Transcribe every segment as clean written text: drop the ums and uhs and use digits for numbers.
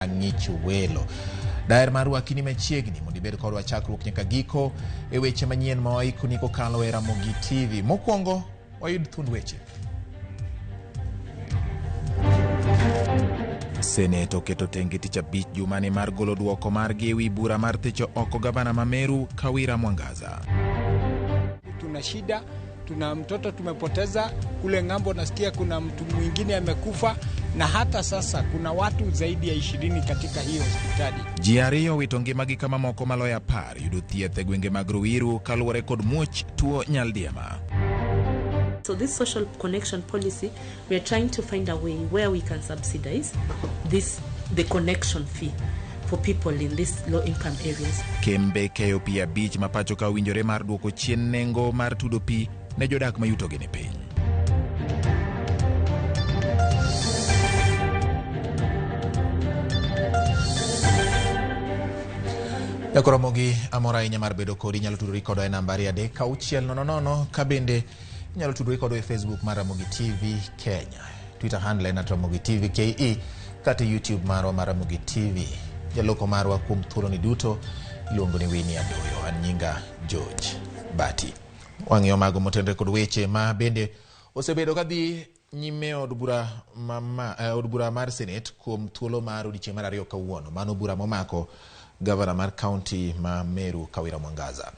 Ang'ich Welo. Daher mar rwaki ni machiegni mondo ibed kodwa chakruok nyaka giko e weche manyien ma waikoni kokalo e Ramogi TV. Mokwongo wayud thund weche. Senet oketo tenge tich abich jumani mar golo duoko margi e wi bura mar thicho oko gavana ma Meru Kawira Mwangaza. Tuna shida, tuna mtoto tumepoteza kule ng'ambo, nasikia kuna mtu mwingine amekufa, na hata sasa kuna watu zaidi ya 20 katika hiyo hospitali. Ji ariyo owito ngimagi ka mamoko maloyo 10 yudo thieth e gwenge mag Ruiru kaluwore kod muoch tuo nyaldiema. So this social connection policy, we are trying to find a way where we can subsidize the connection fee for people in these low-income areas. Kembe keyo pi 5 ma pacho ka owinjore mar duoko chien nengo mar tudo pi ne jodak ma yutogi ni piny. Jakoromogi amor ahinya mar bedo kodi. Inyalo tudori kodwa e namba 23600, ka bende inyalo tudori kodwa e Facebook mar Ramogi TV Kenya, Twitter handle en @Ramogi TV KE, kata YouTube marwa mar Ramogi TV. Jaloko marwa kuom thuoloni duto iluongo ni Winnie Adoyo, an nyinga George Bati. Wang'iyo mago motenore kod weche ma bende osebedo kadhi nyime od bura od bura mar Senate kuom thuolo mar odiechieng' mar ariyo kawuono. Mano bura momako gavana mar kaunti ma Meru Kawira Mwangaza.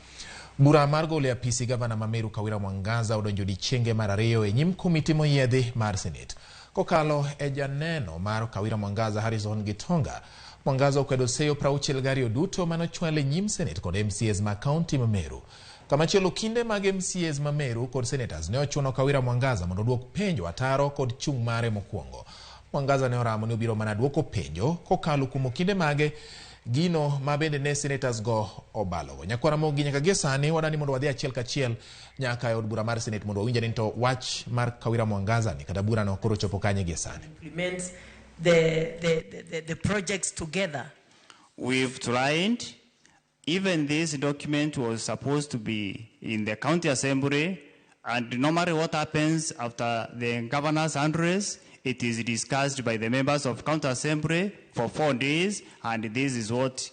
Bura mar golo e apisi gavana ma Meru Kawira Mwangaza odonjo odiechienge mar ariyo e nyim komiti moyiedhi mar Senate. Kokalo e janeno mar Kawira Mwangaza Harrison Gitonga, Mwangaza okwedo seyo 62 duto manochwal e nyim Senate kod MCAs ma kaunti ma Meru. Kamachielo kinde mag MCAs ma Meru kod senators ne ochuno Kawira Mwangaza mondo oduok penjo ataro kod chung' mare mokwongo. Mwangaza ne oramo ni obiro mana duoko penjo kokalo kuom okinde mage, gino ma bende ne senators go obalogo. Nyakwar Ramogi nyaka gie sani wadani mondo wadhi achiel kachiel nyaka e od bura mar Senate mondo wawinj ni to wach mar Kawira Mwangaza ni kata burano koro chopo kanye gie sani. Implement the projects together. We've tried. Even this document was supposed to be in the county assembly, and normally what happens after the governor's address, it is discussed by the members of county assembly for 4 days, and this is what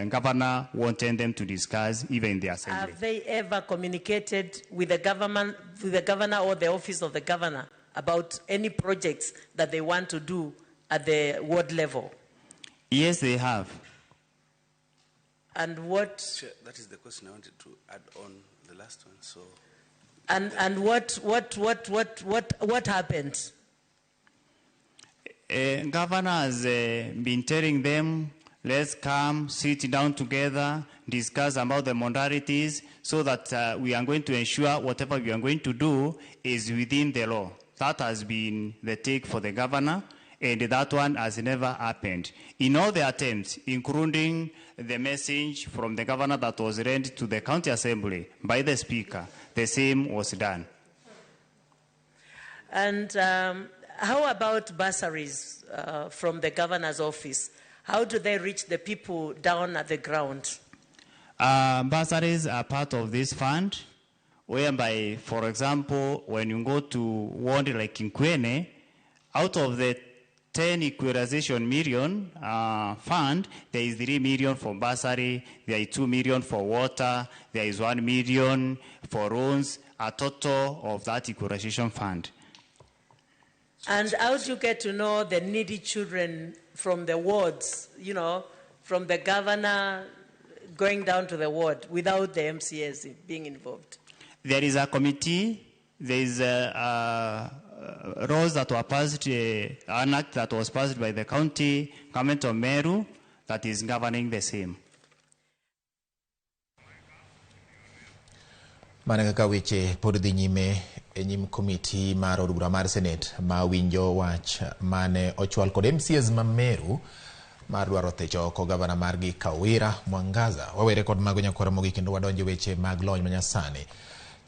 governor wanted them to discuss even in the assembly. Have they ever communicated with the government, with the governor or the office of the governor about any projects that they want to do at the ward level? Yes, they have. And what? Sure, that is the question I wanted to add on the last one. So, and what happened? Governor has been telling them, let's come, sit down together, discuss about the modalities, so that we are going to ensure whatever we are going to do is within the law. That has been the take for the governor, and that one has never happened. In all the attempts, including the message from the governor that was read to the county assembly by the speaker, the same was done. And how about bursaries from the governor's office? How do they reach the people down at the ground? Bursaries are part of this fund, whereby, for example, when you go to ward like Nkwene, out of the 10 equalization million fund, there is 3 million for bursary, there is 2 million for water, there is 1 million for loans, a total of that equalization fund. And how do you get to know the needy children from the wards, from the governor going down to the ward without the MCAs being involved? There is a committee, there is laws that were passed, an act that was passed by the county government of Meru that is governing the same. Mana kaka weche pod dhi nyime e nyim komiti mar od bura mar Senate ma winjo wach mane ochwal kod MCAs ma Meru mar dwaro thicho oko gavana margi Kawira Mwangaza. Wawere kod mago nyakwar Ramogi kendo wadonjo weche mag lony manyasani.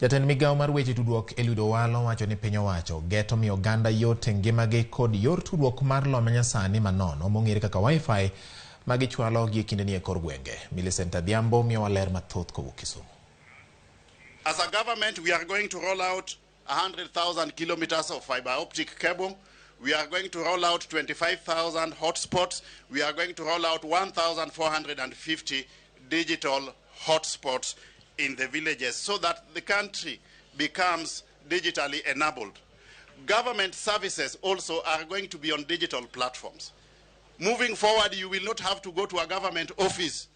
Jatend migawo mar weche tudruok Eliud Owalo wacho ni piny owacho geto miyo oganda yot e ngimagi kod yor tudruok mar lony manyasani manono mong'ere kaka Wi-Fi ma gichwalo gi e kindeni e kor gwenge. Millicent Adhiambo miyowa ler mathoth kowuok Kisumu. As a government, we are going to roll out 100,000 kilometers of fiber optic cable. We are going to roll out 25,000 hotspots. We are going to roll out 1,450 digital hotspots in the villages so that the country becomes digitally enabled. Government services also are going to be on digital platforms. Moving forward, you will not have to go to a government office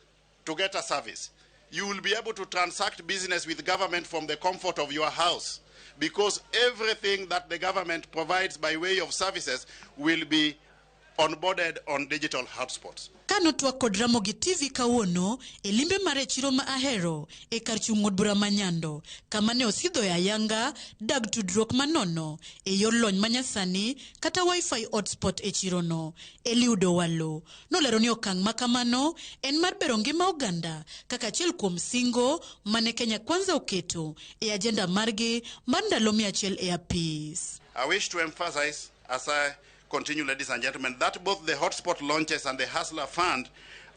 to get a service. You will be able to transact business with government from the comfort of your house, because everything that the government provides by way of services will be onboarded on digital hotspots. Kano twak kod Ramogi TV kawuono e limbe mare chiro ma Ahero e kar chung' od bura ma Nyando, kama ne osidhoe ayanga dag tudruok manono e yor lony manyasani kata wifi hotspot e chirono. Eliud Owalo nolero ni okang' ma kamano en mar bero ngima oganda kaka achiel kuom singo mane Kenya Kwanza oketo e agenda margi mar ndalo 100 e apis. I wish to emphasize, as I continue, ladies and gentlemen, that both the hotspot launches and the Hustler Fund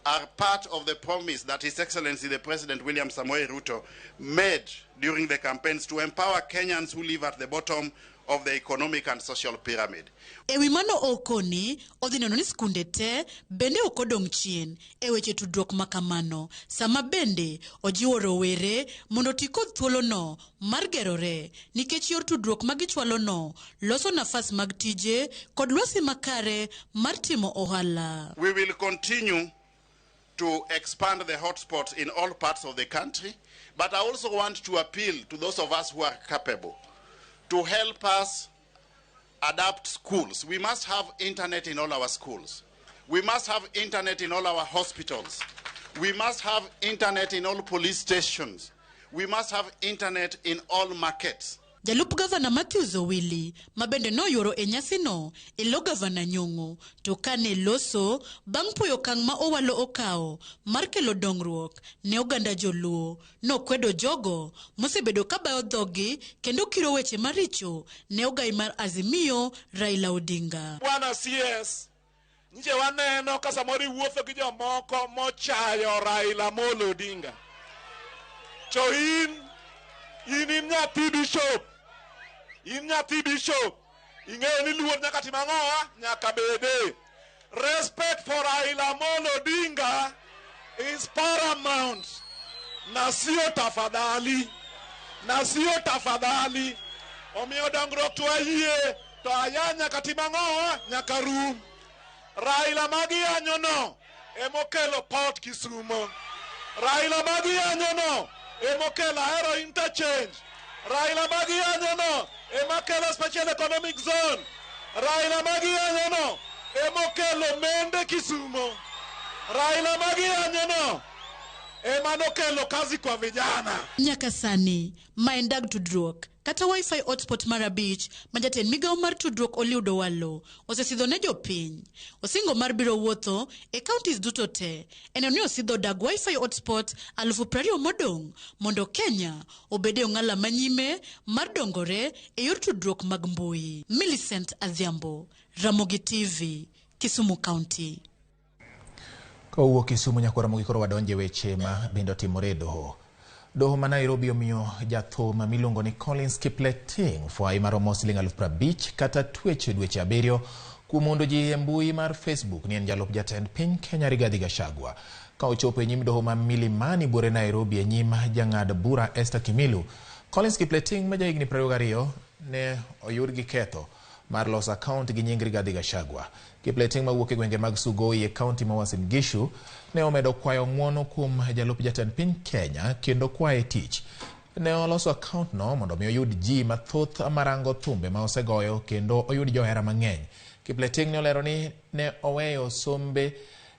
are part of the promise that His Excellency the President William Samoei Ruto made during the campaigns to empower Kenyans who live at the bottom of the economic and social pyramid. E wi mano okoni odhi neno ni skunde te bende ok odong' chien e weche tudruok ma kamano, sama bende ojiwo rowere mondo oti kod thuolono mar gerore nikech yor tudruok ma gichwalono loso nafas mag tije kod lwasi makare mar timo ohala. We will continue to expand the hotspots in all parts of the country, but I also want to appeal to those of us who are capable to help us adapt schools. We must have internet in all our schools. We must have internet in all our hospitals. We must have internet in all police stations. We must have internet in all markets. Jalup gavana Matthews Owili ma bende noyuoro e nyasino e lo gavana Nyong'o to kane loso bang' puoyo okang' ma Owalo okawo mar kelo dongruok ne oganda joluo, nokwedo jogo mosebedo kabayo dhogi kendo kiro weche maricho ne ogai mar Azimio Raila Odinga. Bwana CS, nje waneno ka samoro iwuotho gi jomoko mochayo Raila Amolo Odinga. To in nyathi bishop. In nyathi bishop, ing'eyo ni luor nyaka tim ang'owa, nyaka bede. Respect for Raila Amolo Odinga is paramount. Na sio tafadhali. Na sio tafadhali. Omiyo dongruok to ayie, to aya nyaka tim ang'owa, nyaka rum. Raila magiyanyo no emokelo Port Kisumo. Raila magiyanyo no emokelo Ahero Interchange. Raila magiyanyo no emakelo Special Economic Zone. Raila magiyanyo no emokelo Mende Kisumo. Raila magiyanyo no emanokelo kazi kwa vijana. Nyaka sani ma en dag tudruok kata wifi hotspot mar 5 ma jatend migawo mar tudruok Eliud Owalo osesidho ne jopiny. Osingo mar biro wuotho e counties duto te eno ni osidho dag wifi hotspot 20,000 modong' mondo Kenya obed e ong'ala manyime mar dongore e yor tudruok mag mbui. Millicent Adhiambo, Ramogi TV, Kisumu County. Kowuok Kisumu nyaka Ramogi koro wadonje weche ma bende otimore e doho. Doho ma Nairobi omiyo jathum miluongo ni Collins Kipleting fwai maromo siling 50,000 kata twech dweche 7 kuom mondo ji e mbui mar Facebook ni en jalup jatend piny Kenya Rigathi Gachagua. Ka ochopo e nyim doho ma Milimani buore Nairobi e nyim jang'ad bura Esther Kimilu, Collins Kipleting ma jahigni 22 ne oyud gi ketho mar loso account gi nying Rigathi Gachagua. Kipleting mawuok e gwenge mag Sugoi e kaunti ma Uasin Gishu ne omedo kwayo ng'uono kuom jalup jatend piny Kenya kendo kwaye tich. Ne oloso account no mondo mi oyud ji mathoth marango thumbe ma osegoyo kendo oyud johera mang'eny. Kipleting ne olero ni ne oweyo sombe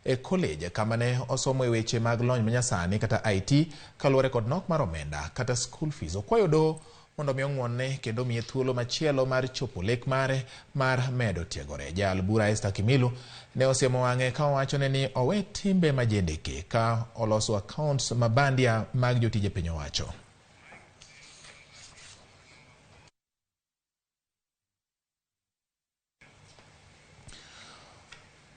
e college kama ne osomo e weche mag lony manyasani kata IT kaluwore kod nok mar omenda kata school fees. Okwayo doho mondo mi ong'uonne kendo miye thuolo machielo mar chopo lek mare mar medo tiegore. Jal bura Esther Kimilu ne osiemo wang'e ka owachone ni owe timbe majendeke ka oloso accounts mabandia mag jotije piny owacho.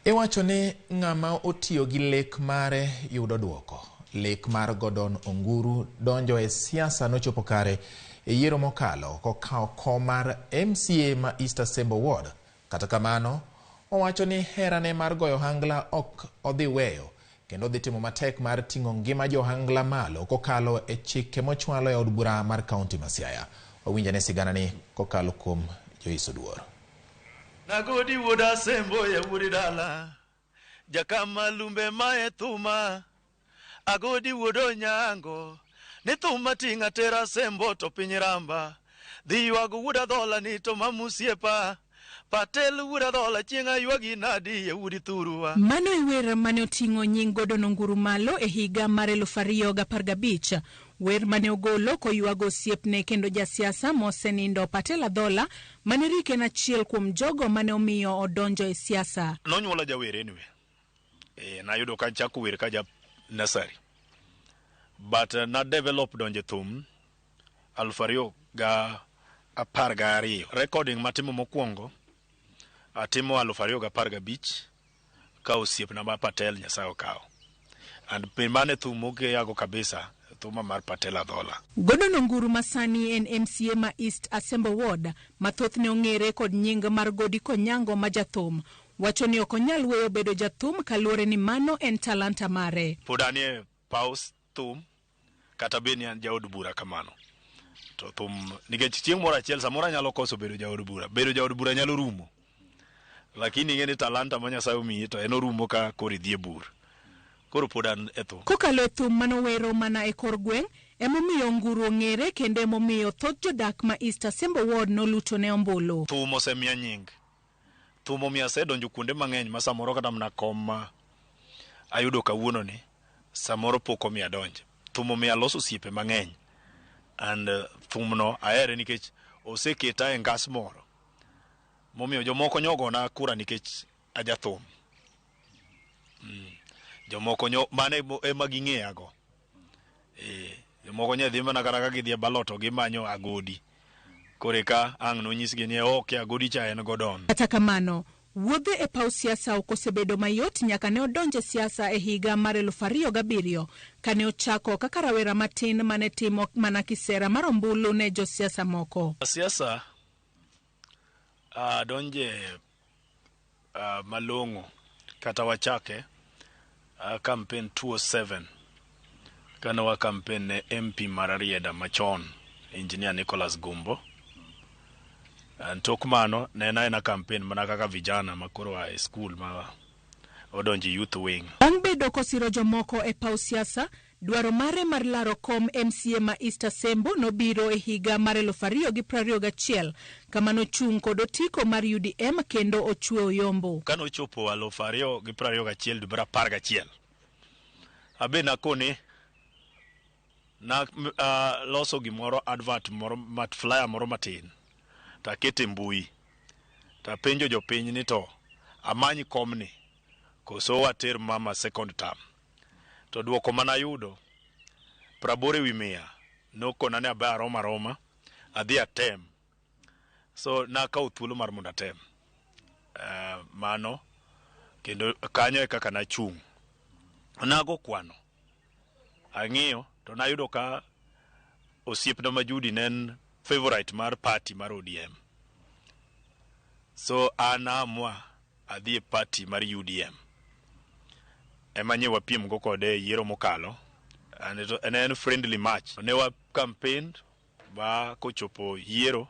Iwacho ni ng'ama otiyo gi lek mare yudo duoko. Lek mar Gordon Onguru donjo e siasa nochopo kare e yiero mokalo kokawo kom mar MCA ma East Asembo Ward Kata kamano, owacho ni herane mar goyo ohangla ok odhi weyo kendo odhi timo matek mar ting'o ngima jo ohangla malo kokalo e chike mochwalo e od bura mar kaunti ma Siaya. Wawinjane siganani kokalo kuom Joyce Oduor. Nagodi wuod Asembo yawuod dala, jakama lumbe mae thuma, agodi wuod Onyango, ni thuma ting'a tera Asembo to piny ramba, dhi ywago wuod Adhola ni to mamusiepa, Patel wuod Adhola chieng' aywagi nadi yawuod thurwa. Mano e wer mane oting'o nying Gordon Onguru malo e higa mar 2015. Wer mane ogolo koywago osiepne kendo jasiasa mosenindo Patel Adhola mane rik en achiel kuom jogo mane omiyo odonjo e siasa. Nonyuola jawer anyway. Nayudo ka achako wer ka ja nursery. But na develop donjo e thum 2012. Recording matimo mokwongo atimo 2015 ka osiepna ma Patel Nyasaye okawo. And mane thum mokeyago kabisa, thuma mar Patel Adhola. Gordon Onguru ma sani en MCA ma East Asembo Ward, ma thothne ong'ere kod nying mar Godi Konyango ma jathum, wacho ni ok onyal weyo bedo jathum kaluwore ni mano en talanta mare. Pod anie paw thum kata bed ni an jaod bura kamano. To thum nikech chieng' moro achiel samoro anyalo koso bedo jaod bura. Bedo jaod bura nyalo rumo. Lakini ing'e ni talanta ma Nyasaye omiyi to en orumo ka koro idhi e bur. Koro pod an e thum. Kokalo e thum manowero mana e kor gweng', emomiyo Onguru ong'ere kendo emomiyo thoth jodak ma East Asembo Ward nolutone ombulu. Thum osemiya nying. Thum omiyo asedonjo kuonde mang'eny ma samoro kata mana kom ma ayudo kawuono ni samoro pok omiyo adonje. Thum omiyo aloso osiepe mang'eny. And thumno ahere nikech oseketa e ngas moro. Momiyo jomoko nyogona kura nikech ajathum. Jomoko nyo mano ema ging'eyago. Jomoko nye dhi mana kata ka gidhi e ballot to gimanyo agodi. Koro eka ang' nonyisgi ni ok agodi cha en Gordon. Kata kamano, wuodhe e paw siasa ok osebedo mayot nyaka ne odonjo e siasa e higa mar 2007 kane ochako kaka rawera matin mane timo mana kisera mar ombulu ne josiasa moko. Siasa adonje malong'o kata wachake campaign 2007 kane wa campaign ne MP mar Rarieda machon Engineer Nicholas Gumbo. Tok mano ne en aena campaign mana kaka vijana ma koro a e school ma odonjo e youth wing. Bang' bedo kosiro jomoko e paw siasa, dwaro mare mar laro kom MCA ma East Asembo nobiro e higa mar 2021 kama nochung' kod otiko mar UDM kendo ochwe oyombo. Kane ochopo 2021 dwe mar 11, abe nakone na loso gimoro advert moro mat flyer moro matin to akete mbui to apenjo jopiny ni to amany komni koso water mama second term. To duoko manayudo 80% nokona ni abe aroma aroma adhi atem. So nakawo thuolo mar mondo atem. Mano kendo kanyo e kaka nachung'. Nago kwano. Ang'iyo to nayudo ka osiepna ma Judy ne en favorite mar party mar ODM. So an aamua adhi e party mar UDM. Ema nye wapiem go kode e yiero mokalo. And ne en friendly match. Ne wa campaign ba kochopo yiero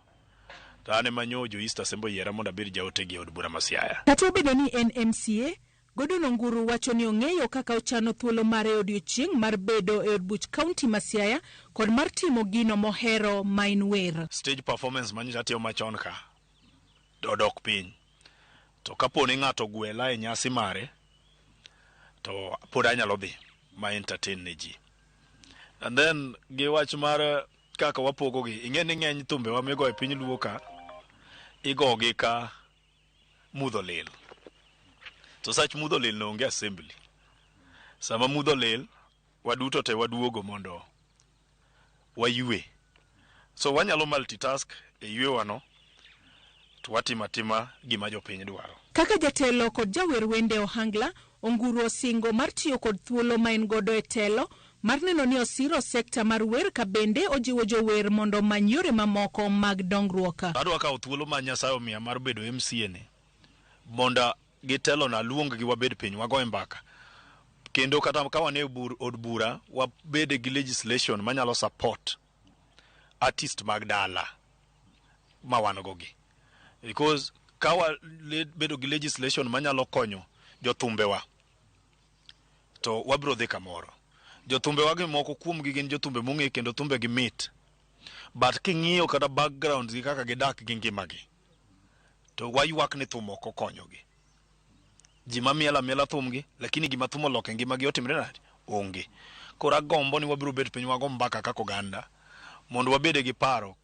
to an ema nyo jo East Asembo yiera mondo abed jaotegi e od bura ma Siaya. Kata obedo ni en MCA, Gordon Onguru wacho ni ong'eyo kaka ochano thuolo mare e odiochieng' mar bedo e od buch kaunti ma Siaya kod mar timo gino mohero ma en wer. Stage performance manyocha atimo machon ka odok piny. To kapo ni ng'ato ogwela e nyasi mare to pod anyalo dhi ma entertain ne ji. And then gi wach mar kaka wapogogi, ing'e ni ng'eny thumbewa migo e piny Luo ka igogi ka mudho lil. To sach mudho lil no onge assembly. Sama mudho lil, waduto te waduogo mondo waywe. So wanyalo multitask e ywewano to watimo atima gima jopiny dwaro. Kaka jatelo kod jawer wende ohangla, Onguru osingo mar tiyo kod thuolo ma en godo e telo mar neno ni osiro sekta mar wer ka bende ojiwo jower mondo omany yore mamoko mag dongruok. Adwa kawo thuolo ma Nyasaye omiya mar bedo MCA ni. Mondo gitelona luong gi wabed piny wagoye mbaka. Kendo kata ka wan e od bura wabede gi legislation manyalo support artist mag dala ma wan go gi. Because ka wabedo gi legislation manyalo konyo jothumbewa to wabiro dhi kamoro. Jothumbewa gi moko kuomgi gin jothumbe mong'e kendo thumbe gi mit. But king'iyo kata backgrounds gi kaka gidak gi ngimagi, to waywak ni thum ok okonyogi. Ji mamielo amiela thumgi, lakini gima thum oloko e ngimagi otimre nade? Onge. Koro agombo ni wabiro bet piny wago mbaka kaka oganda mondo wabede gi paro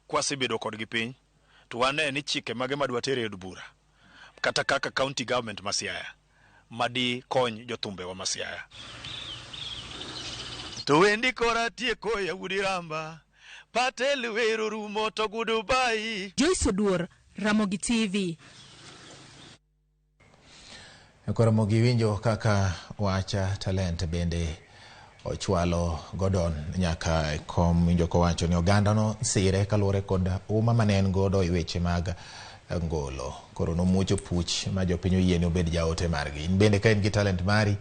kwasebedo kodgi piny to wane ni chike mage madwa tere e od bura kata kaka county government ma Siaya madi kony jothumbewa ma Siaya. To wendi kora tieko ya udi ramba Patel wero rumo to goodbye. Joyce Oduor, Ramogi TV. Koro Ramogi winjo kaka wacha talent bende ochwalo Gordon nyaka e kom winjo kowacho ni oganda no sire kaluwore kod uma mane en godo e weche mag ngolo. Koro nomuocho puch ma jopiny oyie ni obed jaote margi. In bende ka in gi talent mari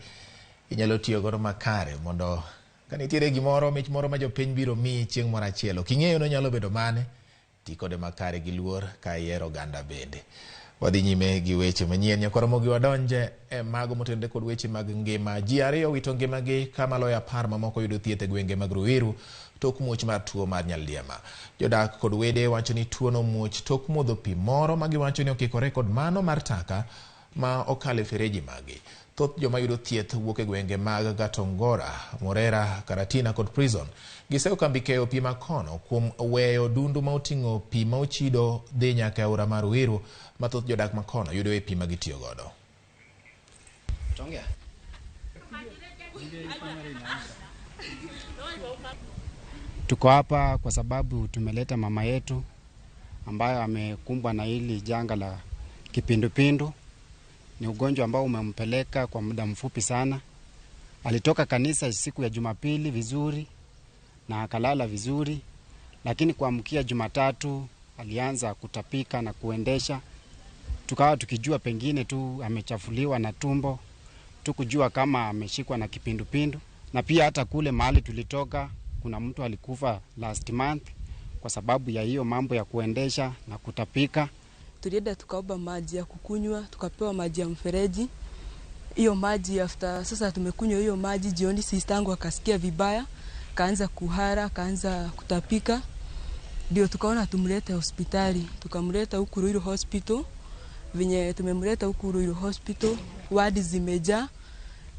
inyalo tiyo godo makare mondo ka nitiere gimoro mich moro ma jopiny biro miyi chieng' moro achiel ok ing'eyo ni onyalo bedo mane, ti kode makare gi luor ka iero oganda bende. Wadhi nyime gi weche manyien nyaka Ramogi wadonje e mago motenore kod weche mag ngima. Ji ariyo owito ngimagi ka maloyo 10 mamoko yudo thieth e gwenge mag Ruiru tok muoch mar tuo mar nyaldiema. Jodak kod wede wacho ni tuo no muoch tok modho pi moro ma giwacho ni okikore kod mano mar taka ma okalo e fereji magi. Thoth joma yudo thieth wuok e gwenge mag Gatongora, Morera, Karatina kod Prison. Giseyo kambi keyo pi makono kuom weyo dundu ma oting'o pi ma ochido dhi nyaka e aora mar Ruiru ma thoth jodak makono yudo e pi ma gitiyo godo. Tuko hapa kwa sababu tumeleta mama yetu ambayo amekumbwa na hili janga la kipindupindu. Ni ugonjwa ambao umempeleka kwa muda mfupi sana. Alitoka kanisa siku ya Jumapili vizuri na akalala vizuri, lakini kuamkia Jumatatu alianza kutapika na kuendesha. Tukawa tukijua pengine tu amechafuliwa na tumbo, tukujua kama ameshikwa na kipindupindu. Na pia hata kule mahali tulitoka kuna mtu alikufa last month kwa sababu ya hiyo mambo ya kuendesha na kutapika. Tulienda tukaomba maji ya kukunywa, tukapewa maji ya mfereji. Hiyo maji after sasa tumekunywa hiyo maji jioni, sister yangu akasikia vibaya, kaanza kuhara, kaanza kutapika. Ndio tukaona tumlete hospitali, tukamleta huku Ruiru Hospital. Venye tumemleta huku Ruiru Hospital, wadi zimejaa.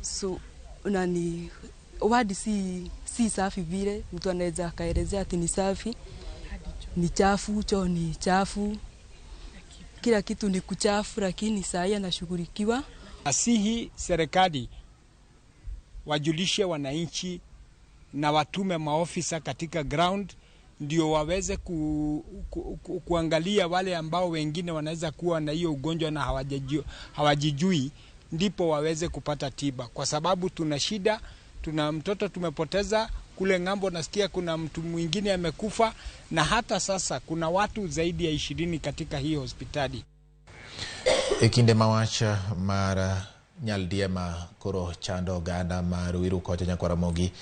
So nani wadi si safi vile, mtu anaweza akaelezea ati ni safi. Ni chafu, choo ni chafu. Kila kitu ni kuchafu, lakini saa hii anashughulikiwa. Asihi serikali wajulishe wananchi na watume maofisa katika ground ndio waweze kuangalia wale ambao wengine wanaweza kuwa na hiyo ugonjwa na hawajijui, ndipo waweze kupata tiba. Kwa sababu tuna shida, tuna mtoto tumepoteza kule ng'ambo, nasikia kuna mtu mwingine amekufa, na hata sasa kuna watu zaidi ya 20 katika hii hospitali. E kinde mawach mar nyaldiema koro chando oganda mar Ruiru kocha nyaka Ramogi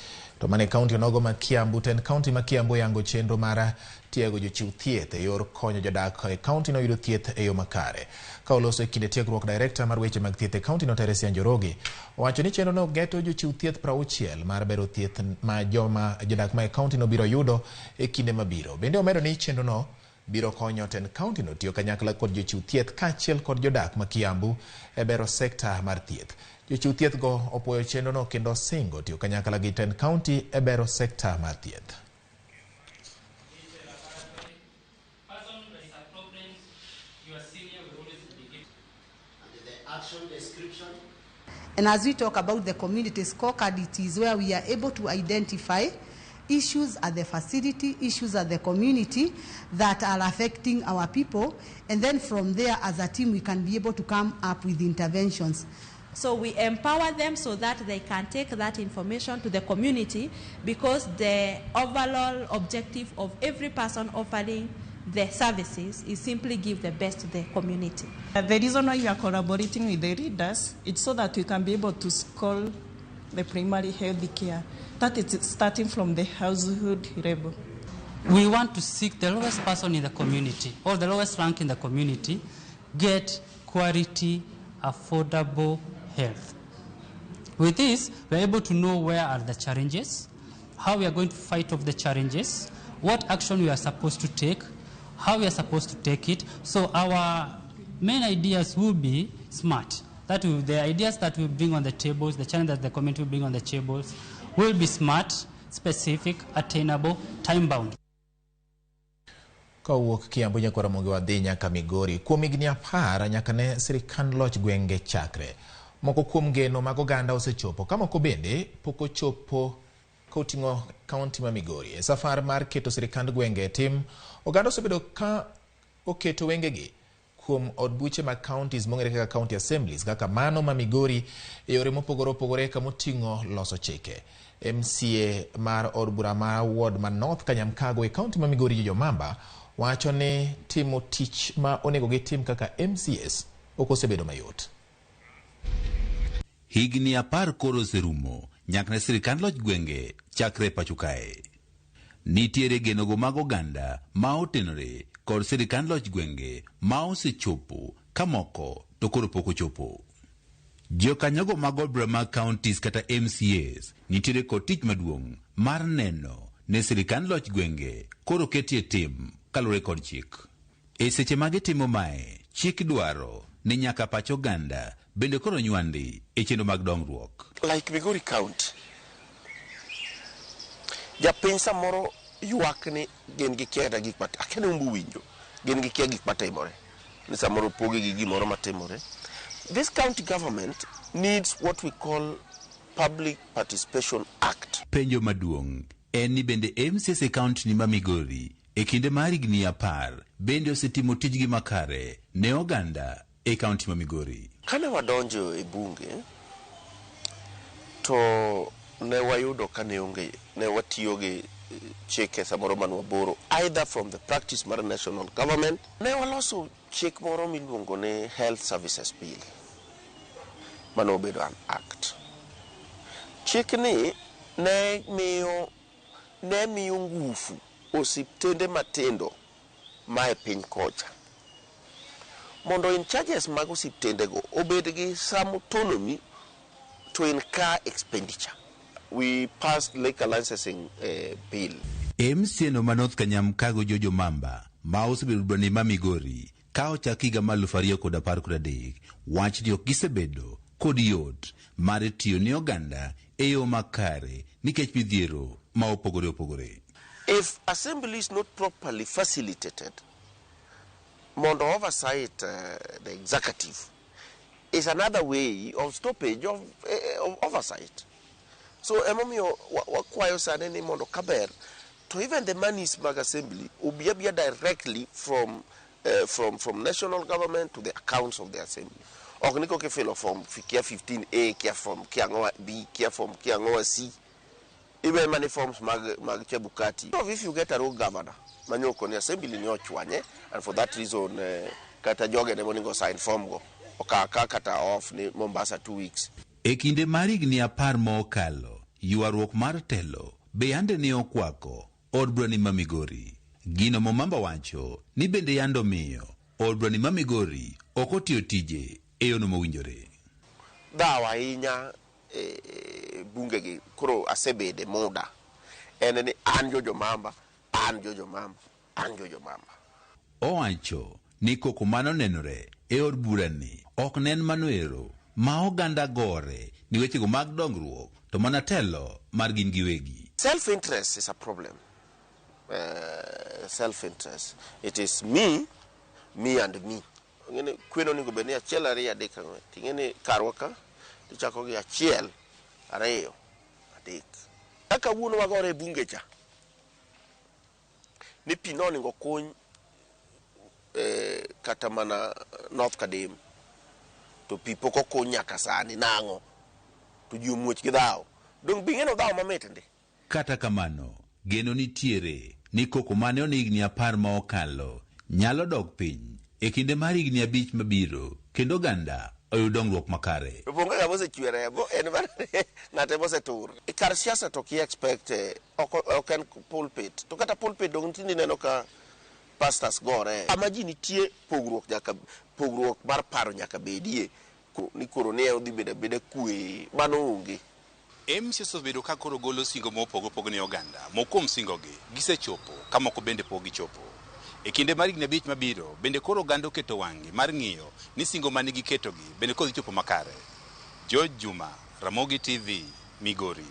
to mane kaunti onogo ma Kiambu, ten kaunti ma Kiambu yango chenro mar tiego jochiw thieth e yor konyo jodak e kaunti no yudo thieth e yo makare. Ka oloso e kinde tiegruok, director mar weche mag thieth e kaunti no Teresia Njoroge owacho ni chenro no geto jochiw thieth 60 mar bero thieth ma joma jodak ma e kaunti no biro yudo e kinde mabiro. Bende omedo ni chenro no biro konyo ten kaunti no tiyo kanyakla kod jochiw thieth kaachiel kod jodak ma Kiambu e bero sekta mar thieth. Jochiw thieth go opuoyo chenro no kendo singo tiyo kanyakla gi ten kaunti e bero sekta mar thieth. And as we talk about the community scorecard, it is where we are able to identify issues at the facility, issues at the community that are affecting our people. And then from there, as a team, we can be able to come up with interventions. So we empower them so that they can take that information to the community, because the overall objective of every person offering the services is simply give the best to the community. The reason why we are collaborating with the leaders is so that we can be able to score the primary health care. That is starting from the household level. We want to seek the lowest person in the community or the lowest rank in the community get quality, affordable health. With this, we are able to know where are the challenges, how we are going to fight off the challenges, what action we are supposed to take, how we are supposed to take it. So our main ideas will be smart. That will, the ideas that we bring on the tables, the challenge that the community will bring on the tables, will be smart, specific, attainable, time-bound. Kowuok Kiambu nyaka Ramogi wadhi nyaka Migori. Kuom higni 10 nyaka ne sirikand loch gwenge chakre. Moko kuom geno mag oganda osechopo, ka moko bende pok ochopo koting'o kaunti ma Migori. E safar mar keto sirikand gwenge e tim, oganda osebedo ka oketo wengegi kuom od buche mag counties mong'ere kaka county assemblies, kaka mano ma Migori e yore mopogore opogore kamoting'o loso chike. MCA mar od bura ma ward ma North Kanyamkago e kaunti ma Migori Jojo Mamba wacho ni timo tich ma onego gitim kaka MCAs ok osebedo mayot. Higni 10 koro oserumo nyaka ne sirikand loch gwenge chakre pacho kae. Nitiere genogo mag oganda ma otenore kod sirikand loch gwenge ma osechopo ka moko to koro pok ochopo. Jokanyogo mag od bura mag counties kata MCAs nitiere kod tich maduong' mar neno ne sirikand loch gwenge koro ketie tim kaluwore kod chik. E seche ma gitimo mae, chik dwaro ni nyaka pach oganda bende koro nywandi e chenro mag dongruok. Like Migori County, japiny samoro ywak ni gin gi kia gik mat akia ni umbu winjo, gin gi kia gik matimore, ni samoro pogi gi gimoro matimore. This county government needs what we call Public Participation Act. Penjo maduong' en ni bende MCAs e kaunti ni ma Migori e kinde mar higni 10 bende osetimo tijgi makare ne oganda e kaunti ma Migori. Kane wadonjo e bunge to ne wayudo ka ne onge, ne watiyo gi chike samoro mane waboro either from the practice mar national government. Ne waloso chik moro miluongo ni Health Services Bill mane obedo an act. Chikni ne miyo ngufu osiptende matindo ma e piny kocha mondo in charges mag osiptendego obed gi some autonomy to incur expenditure. We passed liquor licensing bill. MCA no ma North Kanyamkago Jojo Mamba ma osebedo bura ma Migori ka ochak higa mar 2013 wach ni ok gisebedo kod yot mar tiyo ne oganda e yo makare nikech midhiero ma opogore opogore. If assembly is not properly facilitated, mondo oversight the executive is another way of stoppage of oversight. So emomiyo wakwayo sani ni mondo kaber to even the monies mag assembly obi abia directly from national government to the accounts of the assembly. Ok ni koke filo form kia 15A, kia form kia ngoa B, kia form kia ngoa C. Ibe money forms mag Chebukati. So if you get a rogue governor, manyoko ni assembly ni ochwanye, and for that reason kata joge ne moningo sign form go. Okaka kata off ni Mombasa 2 weeks. E kinde mar higni 10 mokalo, ywaruok mar telo be yande ne okwako od bura ni ma Migori. Gino Momamba wacho ni bende yando miyo od bura ni ma Migori ok otiyo tije e yono mowinjore. Dhaw ahinya bunge gi koro asebede muda en ni an Jojo Mamba, an Jojo Mamba, an Jojo Mamba. Owacho ni koko mano nenore e od bura ni ok nen mano ero ma oganda gore ni wechego mag dongruok to mana telo mar gin giwegi. Self-interest is a problem. Self-interest. It is me, me and me. Ngene kweno onego bed ni 1 2 3 4. Ting'eni karwa ka tichako gi 1 2 3. Kaka wuono wagore e bunge cha ni pi nonego kuny kata mana North Kadem to pi pok okuny nyaka sani nang'o to ji omuoch gi dhawo. Dong' bing'eno dhawo mamit ndi. Kata kamano, geno nitiere ni koko mane one higni 10 ma okalo nyalo dok piny e kinde mar higni 5 mabiro kendo oganda oyud dongruok makare. To onge ng'ama osechwe remo, en mana ng'ate mosetur. E kar siasa to ki expect ok en pulpit. To kata pulpit dong tinde ineno ka pastors gore. Kama ji nitie pogruok nyaka, pogruok mar paro nyaka bedie. Ni koro ni odhi bedo abeda kwe, mano onge. MCAs osebedo ka koro golo singo mopogore opogore ne oganda. Moko kuom singogi gisechopo, ka moko bende pok gichopo. E kinde mar higni 5 mabiro, bende koro oganda oketo wang'gi mar ng'iyo ni singo mane giketogi bende koro dhi chopo makare. George Juma, Ramogi TV, Migori.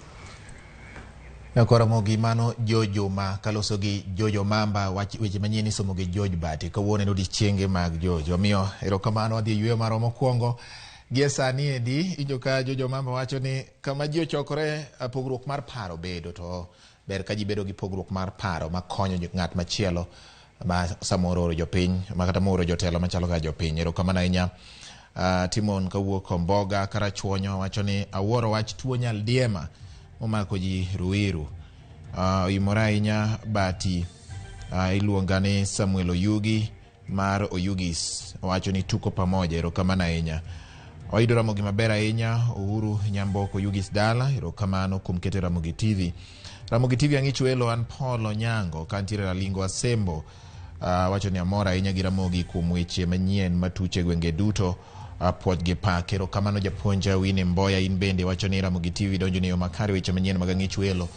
Ramogi mano George Juma kaloso gi Jojo Mamba wach weche manyien isomo gi George Bati. Kawuono en odiechienge mag George. Omiyo erokamano wadhi e yweyo marwa mokwongo. Gie sani endi injo ka Jojo Mamba wacho ni kama ji ochokore pogruok mar paro bedo, to ber ka ji bedo gi pogruok mar paro makonyo ng'at machielo ma samoro oro jopiny, ma kata moro jotelo machalo kaka jopiny. Erokamano ahinya. Timon kawuok Omboga Karachuonyo wacho ni awuoro wach tuo nyaldiema momako ji Ruiru. Oimore ahinya Bati. Iluonga ni Samuel Oyugi mar Oyugis, owacho ni tuko pamoja. Erokamano ahinya. Wayudo Ramogi maber ahinya. Uhuru Nyamboko Oyugis dala, erokamano kuom keto Ramogi TV. Ramogi TV ang'ich welo an Paul Onyango kantiere Ralingo Asembo. Wacho ni amor ahinya gi Ramogi kuom weche manyien matuche gwenge duto. Puoch gi pak. Erokamano japuonj Winnie Mboya, in bende wacho ni Ramogi TV donjo ni yo makare, weche manyien mag ang'ich welo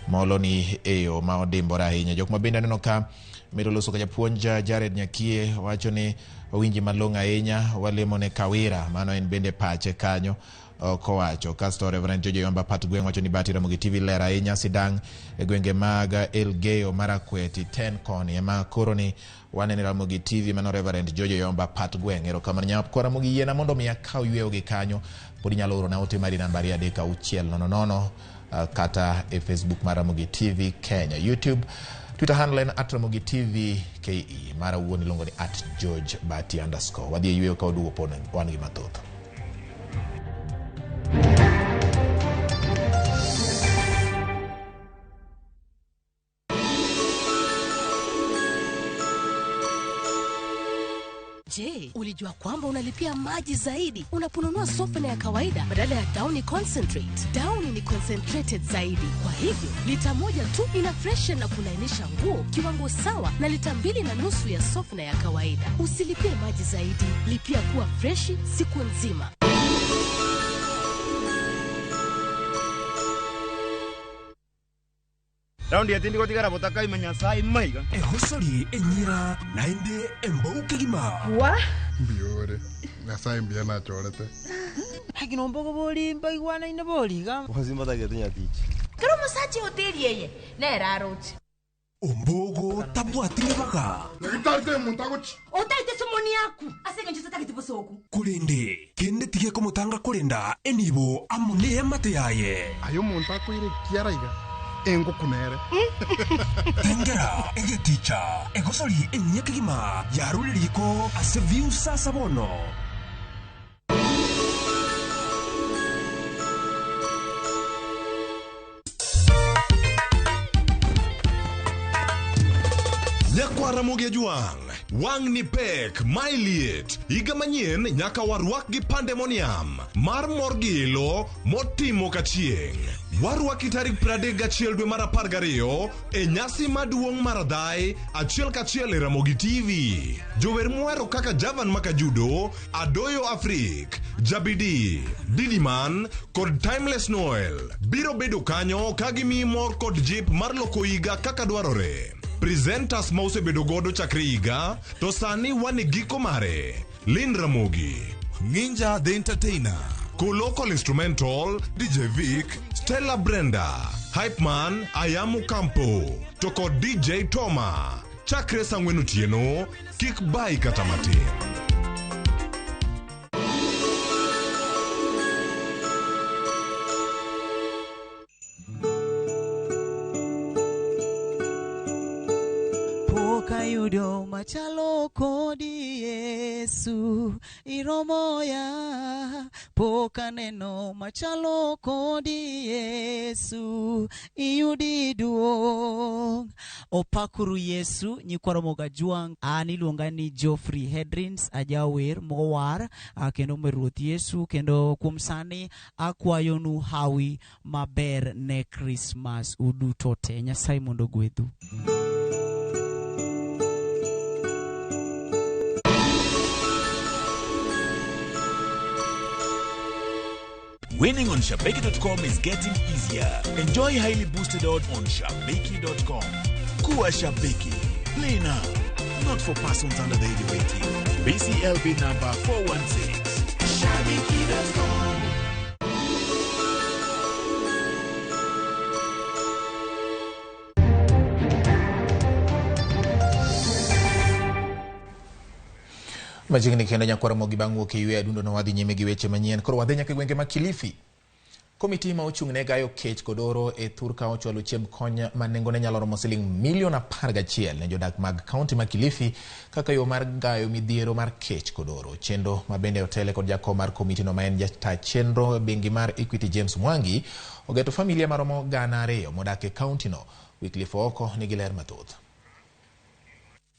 molo ni e yo ma odimbore ahinya. Jok ma bende aneno ka medo loso ka japuonj Jared Nyakie wacho ni owinji malong'o ahinya, walemo ne Kawira, mano en bende pache kanyo kowacho. Kasto Reverend Jojo Yomba Pat Gweng' wacho ni Bati Ramogi TV ler ahinya sidang' e gwenge mag Elgeyo Marakwet 10 koni ema koro ni wanene Ramogi TV, mano Reverend Jojo Yomba Pat Gweng'. Erokamano nyakwa Ramogi, yiena mondo mi akaw yweyo gi kanyo. Pod inyalo orona ote mari namba 23600 kata e Facebook mar Ramogi TV Kenya, YouTube, Twitter handle en @Ramogi TV KE, mara wuon iluongo ni @GeorgeBati_. Wadhi e yweyo ka waduogo pod wan gi mathoth. Je, ulijua kwamba unalipia maji zaidi unaponunua softener ya kawaida badala ya Downy Concentrate? Downy ni concentrated zaidi. Kwa hivyo, lita 1 tu ina freshen na kulainisha nguo kiwango sawa na lita 2.5 ya softener ya kawaida. Usilipie maji zaidi, lipia kuwa freshi siku nzima. Raundi ya tindi kotigara botaka imenya sai maiga. Ehosori enyira naende embouke gima. Wa? Mbiore. Nyasaye mbia na chorete. Hagino mbogo boli mbaigwana ine boli ga. Wazimba tagetunya tichi. Kero musachi hoteli yeye. Nera arochi. Ombogo tabwatire baga. Nagitarte muntagochi. Otaite somoni yaku. Asenge nchito takiti bosoku. Kurende kende tige komutanga kurenda enibo amune amate yaye. Ayo muntako ire kiaraiga. Engo kunere. Tengera egeticha egosori enyekigima yaruliriko ase viusa sabono. Nyakwa Ramogi Ajwang', wang' ni pek, mae liet. Higa manyien nyaka warwak gi pandemonium mar mor gi ilo motimo kachieng'. Warwaki tarik 31 dwe mar 12 e nyasi maduong' mar Adhai achiel kachiel e Ramogi TV. Jower mwero kaka Javan Makajudo, Adoyo Afrik, Jabidi, Didiman kod Timeless Noel biro bedo kanyo ka gimiyi mor kod jip mar loko higa kaka dwarore. Presenters ma osebedo godo chakre higa to sani wan e giko mare. Lynn Ramogi, Ninja the Entertainer, Kolokol Instrumental, DJ Vic, Stella Brenda, Hype Man, Ayamu Campo, to kod DJ Toma. Chakre saa 4 otieno, kik bai kata matin. Yudo machalo kodi Yesu iromoya, pok aneno machalo kodi Yesu. Yesu iyudi duong'. Opakuru Yesu nyikwa Ramogi Ajwang'. An iluonga ni Geoffrey Hedrins, ajawer mowar kendo mer Ruoth Yesu, kendo kuom sani akwayonu hawi maber ne Christmas uduto te. Nyasaye mondo ogwedhu. Winning on Shabiki.com is getting easier. Enjoy highly boosted odds on Shabiki.com. Kuwa Shabiki. Play now. Not for persons under the age of 18. BCLB number 416. Shabiki.com. Machiegni kendo nyakwar Ramogi bang' wuok e yweyo adundo no wadhi nyime gi weche manyien. Koro wadhi nyaka e gwenge ma Kilifi. Komiti ma ochung' ne gayo kech kod oro e thurka ochwalo chiemb kony ma nengone nyalo romo siling milion 11 ne jodak mag kaunti ma Kilifi kaka yo mar gayo midhiero mar kech kod oro. Chenro ma bende otele kod jakom mar komiti no ma en jata chenro e bengi mar Equity James Mwangi ogeto familia maromo 2,000 modak e kaunti no. Wycliffe Ooko nigi ler mathoth.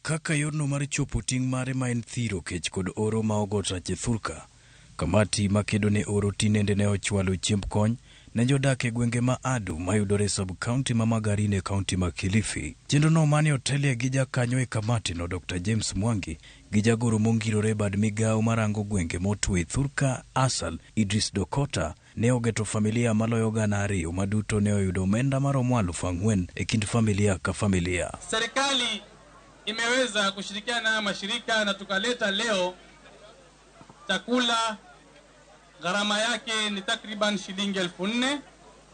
Kaka yorno mar chopo ting' mare ma en thiro kech kod oro ma ogo rach e thurka, kamati makedo ne oro tinende ne ochwalo chiemb kony ne jodak e gwenge ma Adu mayudore sub-county ma Magarini e kaunti ma Kilifi. Chenrono mane otelie gi jakanyo e kamati no Dr. James Mwangi gi jagoro mongirore e bad migawo marango gwenge motwe e thurka Asal Idris Dokota ne ogeto familia maloyo 2,000 maduto ne oyudo omenda maromo 4,000 e kind familia ka familia. Serikali imeweza kushirikiana na mashirika na tukaleta leo chakula, gharama yake ni takriban shilingi 4,000,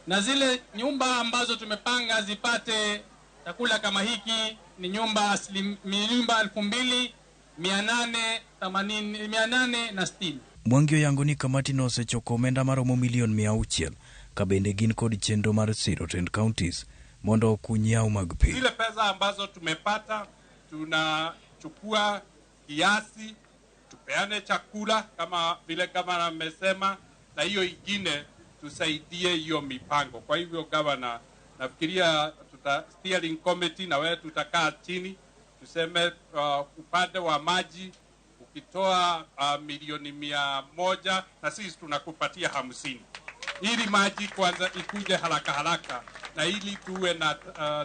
na zile nyumba ambazo tumepanga zipate chakula kama hiki ni nyumba 2,860. Mwangi oyango ni kamati no osechoko omenda maromo milion 600 ka bende gin kod chenro mar siro 10 counties mondo okuny yawo mag pi. Zile pesa ambazo tumepata tunachukua kiasi tupeane chakula kama vile gavana amesema, na hiyo ingine tusaidie hiyo mipango. Kwa hivyo gavana, nafikiria tuta steering committee na wewe tutakaa chini tuseme upande wa maji ukitoa milioni 100 na sisi tunakupatia 50 ili maji kwanza ikuje haraka haraka na ili tuwe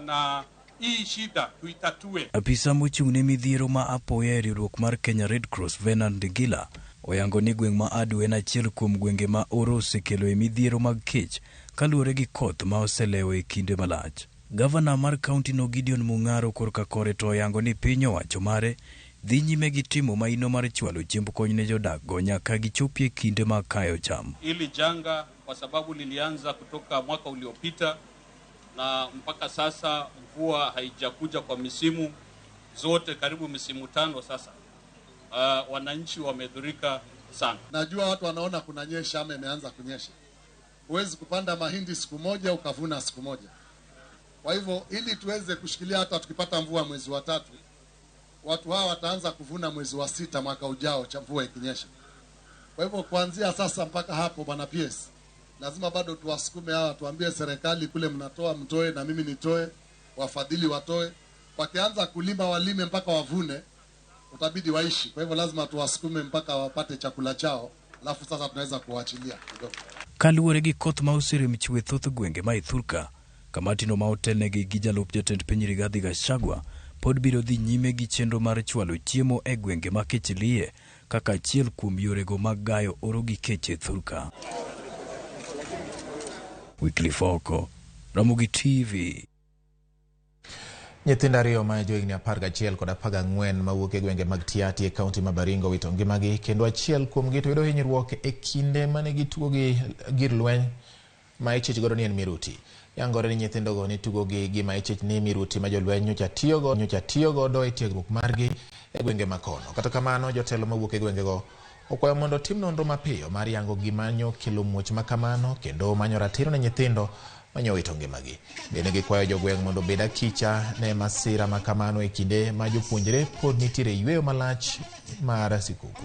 na hii shida tuitatue. Apisa mochung' ne midhiero ma apoya e riwruok mar Kenya Red Cross Venant Ndigila oyango ni gweng' ma Adu en achiel kuom gwenge ma oro osekelo e midhiero mag kech kaluwore gi koth ma oselewo e kinde malach. Gavana mar kaunti no Gideon Mung'aro korka kore to oyango ni piny owacho mare dhi nyime gi timo maino mar chwalo chiemb kony ne jodak go nyaka gichopie kinde mag kayo cham. Hili janga kwa sababu lilianza kutoka mwaka uliopita na mpaka sasa mvua haijakuja kwa misimu zote, karibu misimu 5 sasa. Wananchi wamedhurika sana. Najua watu wanaona kunanyesha ama imeanza kunyesha. Huwezi kupanda mahindi siku moja ukavuna siku moja. Kwa hivyo ili tuweze kushikilia hata tukipata mvua mwezi wa 3, watu hawa wataanza kuvuna mwezi wa 6 mwaka ujao cha mvua ikinyesha. Kwa hivyo kuanzia sasa mpaka hapo bwana PS, lazima bado tuwasukume hawa, tuambie serikali kule mnatoa mtoe na mimi nitoe, wafadhili watoe. Wakianza kulima walime mpaka wavune, utabidi waishi. Kwa hivyo lazima tuwasukume mpaka wapate chakula chao, alafu sasa tunaweza kuwaachilia kidogo. Kaluwore gi koth ma oserem chwe thoth gwenge ma Ithurka, kamati no ma otelnegi gi jalup jatend piny Rigathi Gachagua pod biro dhi nyime gi chenro mar chwalo chiemo e gwenge ma kech liye kaka achiel kuom yorego mag gayo oro gi kech e Thurka. Wycliffe Ooko, Ramogi TV. Nyithindo ariyo ma johigni 11 kod 14 mawuok e gwenge mag Tiaty e kaunti ma Baringo wito ngimagi kendo achiel kuomgi to yudo hinyruok e kinde mane gitugo gi gir lweny ma ichich godo ni en miruti. Yangore ni nyithindogo ne tugo gi gima ichich ni miruti ma jolweny nyocha tiyo godo e tiegruok margi e gwenge makono. Kata kamano, jotelo mawuok e gwengego okwayo mondo otim nonro mapiyo mar yango gima nyokelo muoch makamano kendo manyo ratiro ne nyithindo manyowito ngimagi. Bende gikwayo jogweng' mondo obed akicha ne masira makamano e kinde ma jopuonjre pod nitiere yweyo malach mar sikuku.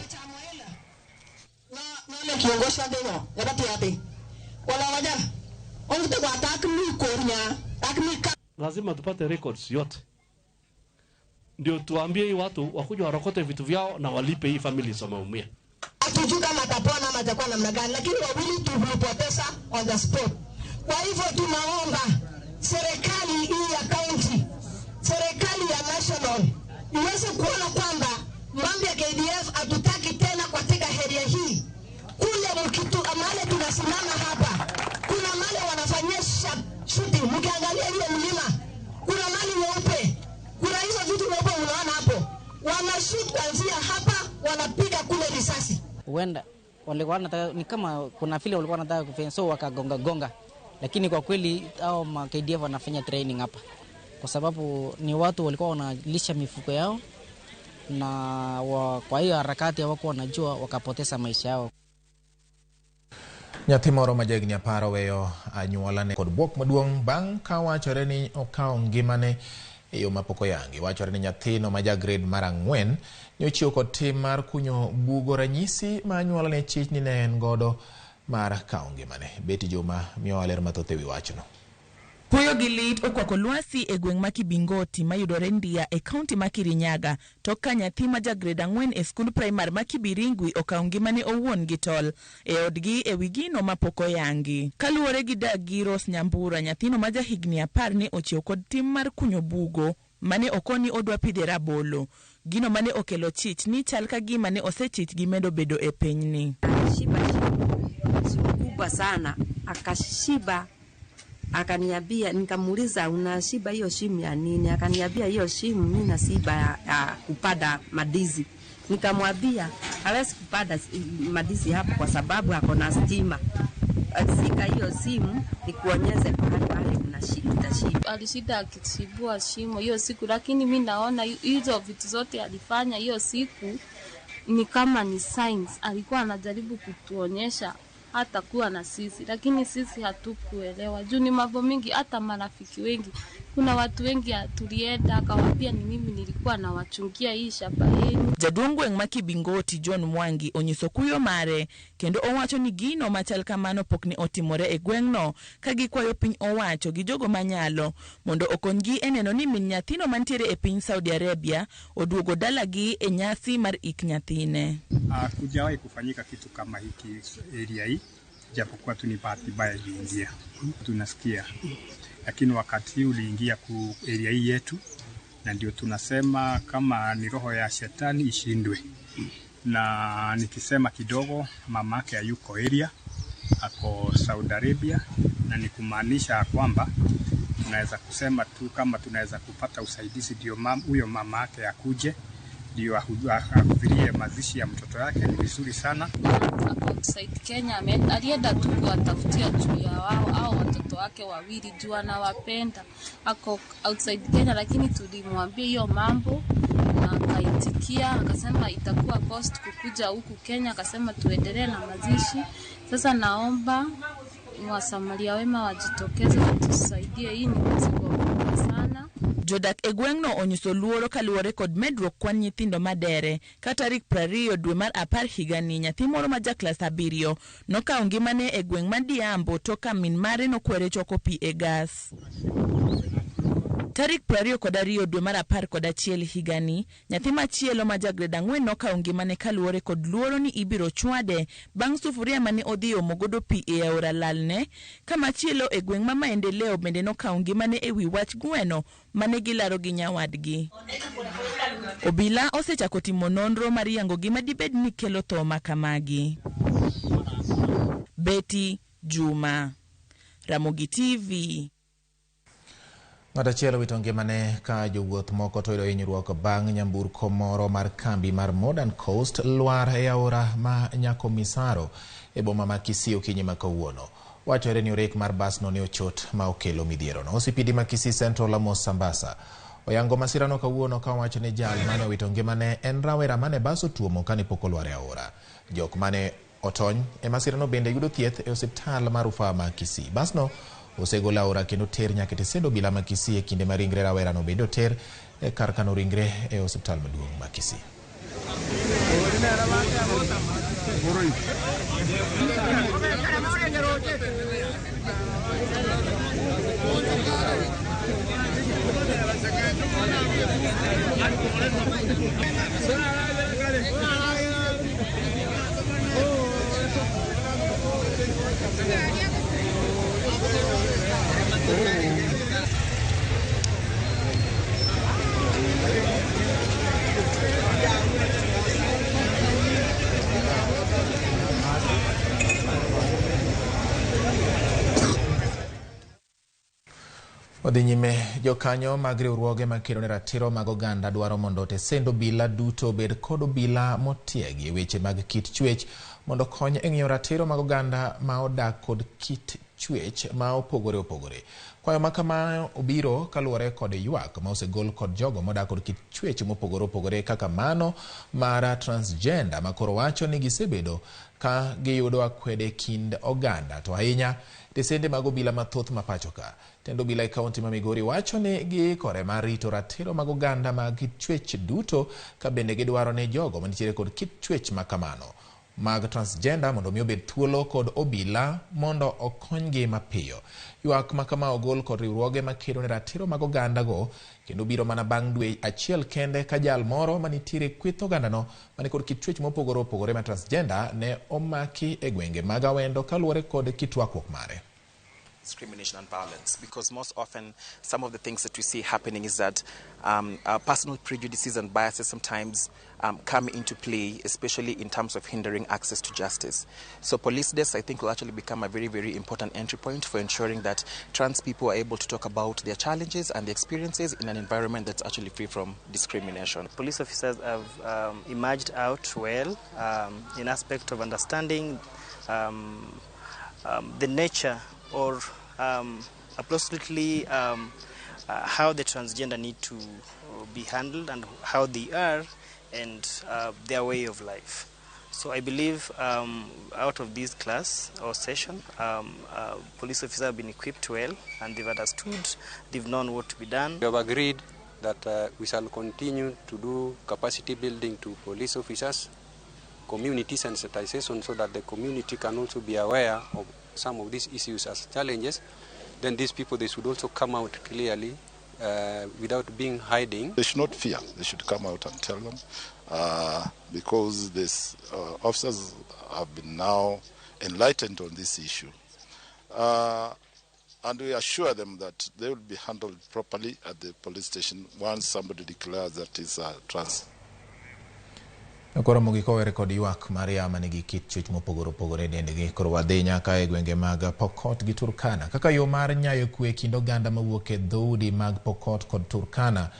Lazima tupate records yote ndio tuambie hii watu wakuja warokote vitu vyao na walipe hii families wameumia. Hatujui kama atapona ama atakuwa namna gani, lakini wawili tulipoteza on the spot. Kwa hivyo tunaomba serikali hii ya county, serikali ya national iweze kuona kwamba mambo ya KDF hatutaki tena katika area hii. Kule mkitu mahali tunasimama hapa, kuna mahali wanafanyia shooting. Mkiangalia ile mlima, kuna mahali nyeupe, kuna hizo vitu nyeupe unaona hapo, wanashoot kuanzia hapa, wanapiga kule risasi. Huenda walikuwa wanataka, ni kama kuna vile walikuwa wanataka kufanya, so wakagonga gonga, lakini kwa kweli hao ma KDF wanafanya training hapa kwa sababu ni watu walikuwa wanalisha mifuko yao na kwa hiyo harakati hawakuwa wanajua, wakapoteza maisha yao. Nyathi moro ma jahigni 10 oweyo anyuolane kod bwok maduong' bang' ka wachore ni okawo ngimane e yo mapok oyangi. Wachore ni nyathino ma ja grade mar 4 ne ochiwo kod tim mar kunyo bugo ranyisi ma anyuolane chich ni ne en godo mar kawo ngimane. Betty Juma miyowa ler mathoth e wi wachno. Kuyo gi lit okwako lwasi e gweng' ma Kibingoti mayudore Ndia e kaunti ma Kirinyaga tok ka nyathi ma ja grade 4 e skund primar ma Kibiringwi okawo ngimane owuon gi tol e odgi e wi gino mapok oyangi. Kaluwore gi dag gi Rose Nyambura, nyathino ma ja higni 10 ne ochiew kod tim mar kunyo bugo mane okoni odwa pidhe rabolo. Gino mane okelo chich ni chal ka gima ne osechich gi medo bedo e pinyni. Shiba kubwa sana, akashiba. Akaniambia, nikamuuliza unashiba hiyo shimu ya nini? Akaniambia hiyo shimu mimi nasiba ya kupanda madizi. Nikamwambia hawezi kupanda madizi hapo kwa sababu ako na stima. Sika hiyo simu nikuonyeze pahali pale unashinda shiba. Alishinda akishibua shimo hiyo siku, lakini mimi naona hizo vitu zote alifanya hiyo siku ni kama ni signs. Alikuwa anajaribu kutuonyesha hata kuwa na sisi, lakini sisi hatukuelewa juu ni mambo mingi. Hata marafiki wengi, kuna watu wengi tulienda akawaambia ni mimi nilikuwa nawachungia hii shamba yenu. Jaduong' gweng' ma Kibingoti John Mwangi onyiso kuyo mare kendo owacho ni gino machal kamano pok ne otimore e gweng'no, ka gikwayo piny owacho gi jogo manyalo mondo okonygi e neno ni min nyathino mantiere e piny Saudi Arabia oduogo dalagi e nyasi mar ik nyathine. Hakujawahi kufanyika kitu kama hiki area hii, japokuwa tu ni bahati mbaya iliingia, tunasikia, lakini wakati uliingia ku area hii yetu, na ndio tunasema kama ni roho ya shetani ishindwe. Na nikisema kidogo, mamake hayuko area, ako Saudi Arabia, na ni kumaanisha kwamba tunaweza kusema tu kama tunaweza kupata usaidizi ndio huyo mamake akuje ndio ahudhurie mazishi ya mtoto yake, ni vizuri sana. Ako outside Kenya, alienda tu kuwatafutia juu ya wao au watoto wake wawili juu anawapenda. Ako outside Kenya, lakini tulimwambia hiyo mambo na akaitikia, akasema itakuwa cost kukuja huku Kenya, akasema tuendelee na mazishi. Sasa naomba Wasamaria wema wajitokeze watusaidie, hii ni mzigo mkubwa sana. Jodak e gweng'no onyiso luoro kaluwore kod medruok kwan nyithindo madere. Ka tarik 20 dwe mar 10 higani, nyathi moro ma ja klas 7 nokawo ngimane e gweng' ma Diambo tok ka min mare nokwere choko pi e gas. Tarik 22 dwe mar 11 higani, nyathi machielo ma ja grade 4 nokawo ngimane kaluwore kod luoro ni ibiro chwade bang' sufuria mane odhi omo godo pi e aora lalne. Kamachielo e gweng' ma Maendeleo bende nokawo ngimane e wi wach gweno mane gilaro gi nyawadgi. Obila osechako timo nonro mar yango gima dibed ni kelo tho makamagi. Betty Juma, Ramogi TV. Ng'at achiel owito ngimane ka jowuoth moko to oyudo hinyruok bang' nyamburko moro mar kambi mar Modern Coast lwar e aora ma Nyakomisaro e boma ma Kisii okinyi ma kawuono. Wachore ni orek mar basno ne ochot ma okelo midhierono. OCPD ma Kisii Central Amos Sambasa oyango masirano kawuono ka owacho ni jal mane owito ngimane en rawera mane bas otuomo kane pok olwar e aora. Jok mane otony e masirano bende yudo thieth e osiptal mar rufaa ma Kisii. Basno osegol aora kendo ter nyaka e tesend obila ma Kisii e kinde ma ringre rawerano bende oter e kar kano ringre e osiptal maduong' ma Kisii. Odhi nyime, jokanyo mag riwruoge makedo ne ratiro mag oganda dwaro mondo otesend obila duto obed kod obila motiegi e weche mag kit chwech mondo okony e ng'iyo ratiro mag oganda ma odak kod kit chwech ma opogore opogore. Kwayo ma kamano obiro kaluwore kod ywak ma osegol kod jogo modak kod kit chwech mopogore opogore kaka mano mar transgender ma koro wacho ni gisebedo ka giyudo akwede e kind oganda to ahinya tesende mag obila mathoth ma pacho ka. Tend obila e kaunti ma Migori wacho ni giikore mar rito ratiro mag oganda mag kit chwech duto ka bende gidwaro ni jogo manitiere kod kit chwech ma kamano mag transgender mondo mi obed thuolo kod obila mondo okonygi mapiyo. Ywak ma kama ogol kod riwruoge makedo ne ratiro mag oganda go kendo biro mana bang' dwe achiel kende ka jal moro manitiere e kweth ogandano mani kod kit chwech mopogore opogore ma transgender ne omaki e gwenge mag Awendo kaluwore kod kit rwakruok mare. Discrimination and violence, because most often some of the things that we see happening is that personal prejudices and biases sometimes come into play, especially in terms of hindering access to justice. So police desks, I think, will actually become a very, very important entry point for ensuring that trans people are able to talk about their challenges and their experiences in an environment that's actually free from discrimination. Police officers have emerged out well in aspect of understanding the nature or approximately how the transgender need to be handled and how they are and their way of life. So I believe out of this class or session, police officers have been equipped well and they've understood, they've known what to be done. We have agreed that we shall continue to do capacity building to police officers, community sensitization, so that the community can also be aware of some of these issues as challenges. Then these people, they should also come out clearly without being hiding. They should not fear. They should come out and tell them, because these officers have been now enlightened on this issue. And we assure them that they will be handled properly at the police station once somebody declares that is a trans. Koro mogik owere kod ywak mar yama nigi kit chwech mopogore opogore e dendgi. Koro wadhi nyaka e gwenge mag Pokot gi Turkana kaka yo mar nyayo kwe e kind oganda mawuok e dhoudi mag Pokot kod Turkana.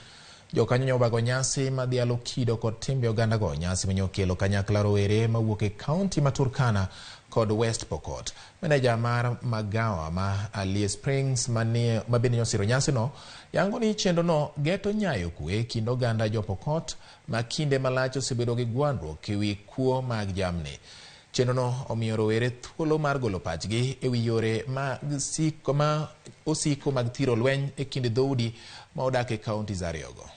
Jokanyo nyo obago nyasi madhialo kido kod timbe ogandago. Nyasi manyo okelo kanyakla rowere mawuok e kaunti ma Turkana kod West Pokot. Meneja mar magawa ma Alie Springs ma bende nyosiro nyasino yango ni chenrono geto nyayo kwe e kind oganda jo Pokot ma kinde malach osebedo gi gwandruok ewi kuo mag jamni. Chenrono omiyo rowere thuolo mar golo pachgi ewi yore ma osiko mag thiro lweny e kind dhoudi ma odak e kauntis ariyogo.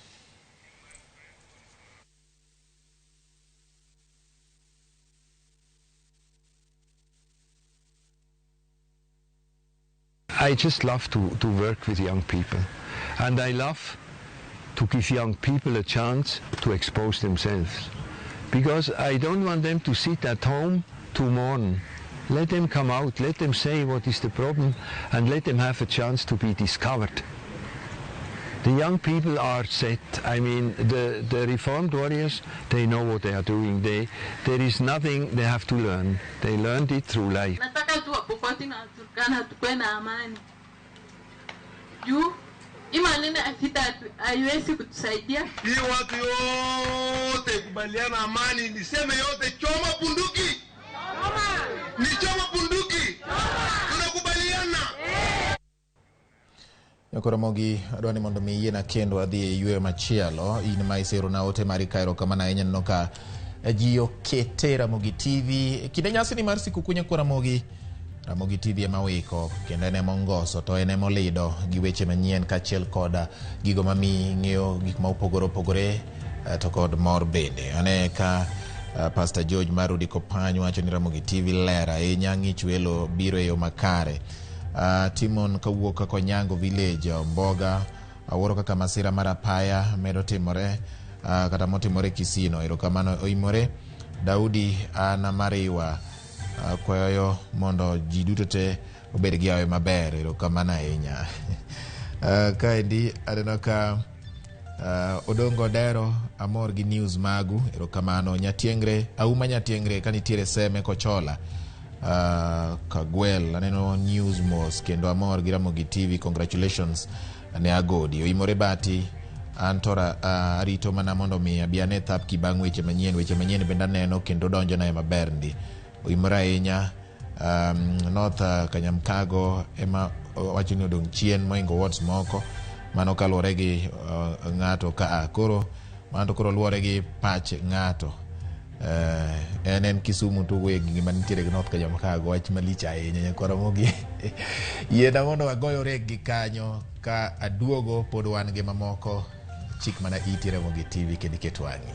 I just love to work with young people, and I love to give young people a chance to expose themselves, because I don't want them to sit at home to mourn. Let them come out, let them say what is the problem, and let them have a chance to be discovered. The young people are set. I mean, the reformed warriors, they know what they are doing. There is nothing they have to learn. They learned it through life. Nataka tu Wapokoti na Turkana tukue na amani. Juu hii maneno ya vita haiwezi kutusaidia. Hii watu yote kubaliana amani, niseme yote, choma bunduki. Choma. Ni choma bunduki. Choma. Tunakubaliana. Koro mogi adwa ni mondo mi yiena kendo adhi e yweyo machielo. In ma isero na ote mari kaero kamano ahinya neno ka ji okete Ramogi TV kinde nyasi ni mar sikukuu nyakwa Ramogi. Ramogi TV ema wiko kendo en ema ongoso to en ema olido gi weche manyien kaachiel kod gigo mamiyi ng'eyo gik ma opogore opogore to kod mor bende. Ane ka Pastor George Marudi Kopany wacho ni Ramogi TV ler ahinya, ng'ich welo biro e yo makare. Timon kawuok Konyango Village Mboga awuoro kaka masira mar apaya medo timore kata motimore Kisino. Erokamano oimore. Daudi Ana Mariwa kwayo mondo ji duto te obed gi awe maber. Erokamano ahinya. Kaendi aneno ka Odongo Dero amor gi news magu, erokamano. Nyatiengre, Auma Nyatiengre ka nitiere Seme Kochola. Kagwel aneno news mos kendo amor gi Ramogi TV, congratulations ne Agodi. Oimore Bati an to arito mana mondo mi abi ane thapki bang' weche manyien. Weche manyien bende aneno kendo donjona e maber ndi. Oimore ahinya. North Kanyamkago ema wacho ni odong' chien mohingo wards moko. Mano kaluwore gi ng'ato ka koro mano to koro luwore gi pach ng'ato. En Kisumu to wuoye gi gima nitiere gi North Kanyamkago, wach malich ahinya nyakwar Ramogi. Yiena mondo wagoyore gi kanyo ka aduogo pod wan gi mamoko. Chik mana iti Ramogi TV kendo iket wang'i.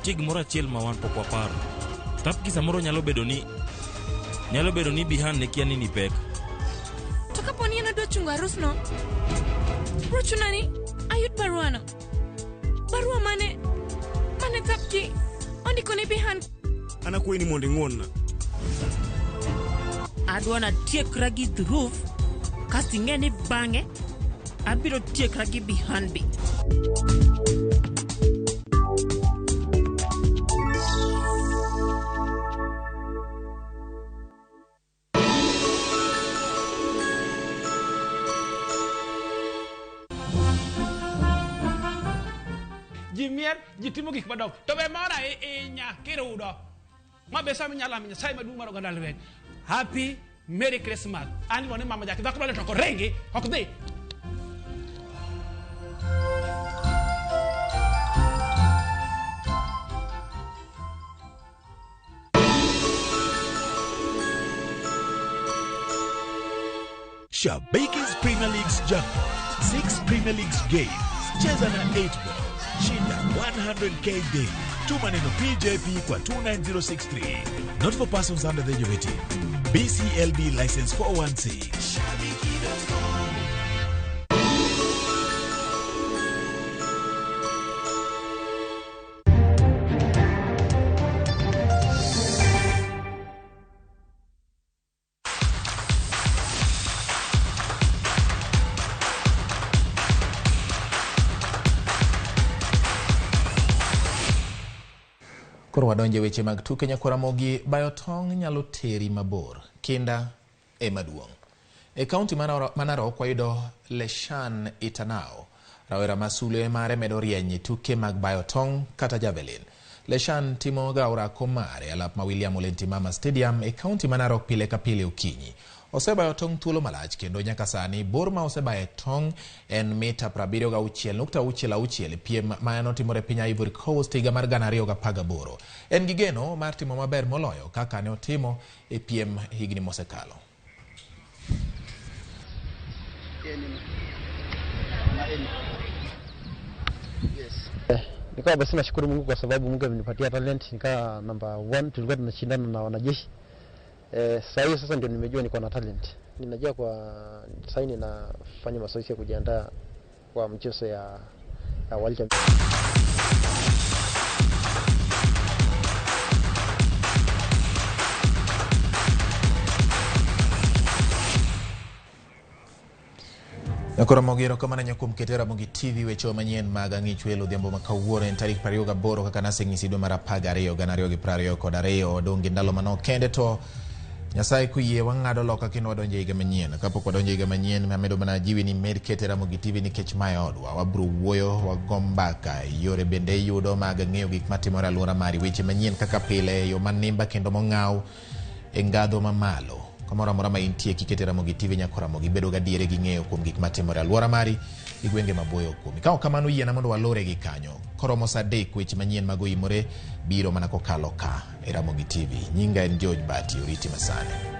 Nitie gimoro achiel ma wan pok waparo. Tapki samoro nyalo bedo ni Bihan ne kia ni ni pek. To kapo ni en odwa chungo arusno, bro chuna ni ayud baruano. Barua mane Tapki ondiko ne Bihan. An akwayi ni mondo ing'won-na. Adwa natiekra gi Dhruv, kasto ing'e ni bang'e abiro tiekra gi Bihan be. Ji mier, ji timo gik madongo. To be mora ahinya kirudo. Ma be sama inyalo lamo Nyasaye maduong' mar oganda lweny. Happy Merry Christmas. An iluongo ni Mama Jackie. Dhako dwaro to ok oringi, ok dhi. Shabiki's Premier League's jackpot. 6 Premier Leagues games. Cheza na 8 ball. Shinda 100K daily. Tuma neno PJP kwa 29063. Not for persons under the age of 18. BCLB license 416. Koro wadonje weche mag tuke nyakwar Ramogi, bayo tong' nyalo teri mabor. Kinda ema duong'. E kaunti ma Narok wayudo Leshan Itanao, rawera ma sulwe mare medo rieny e tuke mag bayo tong' kata javelin. Leshan timo ga orako mare alap ma William Ole Ntimama Stadium e kaunti ma Narok pile ka pile okinyi. Osebayo tong' thuolo malach kendo nyaka sani bor ma osebaye tong' en mita 76.66 e piem ma notimore piny Ivory Coast higa mar 2018. En gi geno mar timo maber moloyo kaka ne otimo e piem higni mosekalo. Nikawa basi nashukuru Mungu kwa sababu Mungu amenipatia talent, nikawa namba 1, tulikuwa tunashindana na wanajeshi. Sasa hiyo sasa ndio nimejua niko na talent. Ninajua kwa sasa ninafanya mazoezi ya kujiandaa kwa mchezo ya World Champions. Nyakoro Ramogi, erokamano ahinya kuom keto Ramogi TV weche manyien mag ang'ich welo odhiambo ma kawuono en tarik 28 kaka naseng'isi dwe mar 12 2022. Wadong' gi ndalo manok kende to Nyasaye koyie wang'ado loka kendo wadonjo e higa manyien. Kapok wadonjo e higa manyien, amedo mana jiwi ni med kete Ramogi TV nikech mae odwa. Wabro wuoyo, wago mbaka, yore bende iyudo mag ng'eyo gik matimore alwora mari, weche manyien kaka pile, yo manimba kendo mong'aw e ngadho mamalo. Kamoro amora ma intie kikete Ramogi TV nyako Ramogi bedo gadiere gi ng'eyo kuom gik matimore alwora mari gi gwenge maboyo kuomi. Ka ok kamano yiena mondo walore gi kanyo. Koromo saa 3 weche manyien mag oimore biro mana kokalo ka e Ramogi TV. Nyinga en George Bati, oriti masani.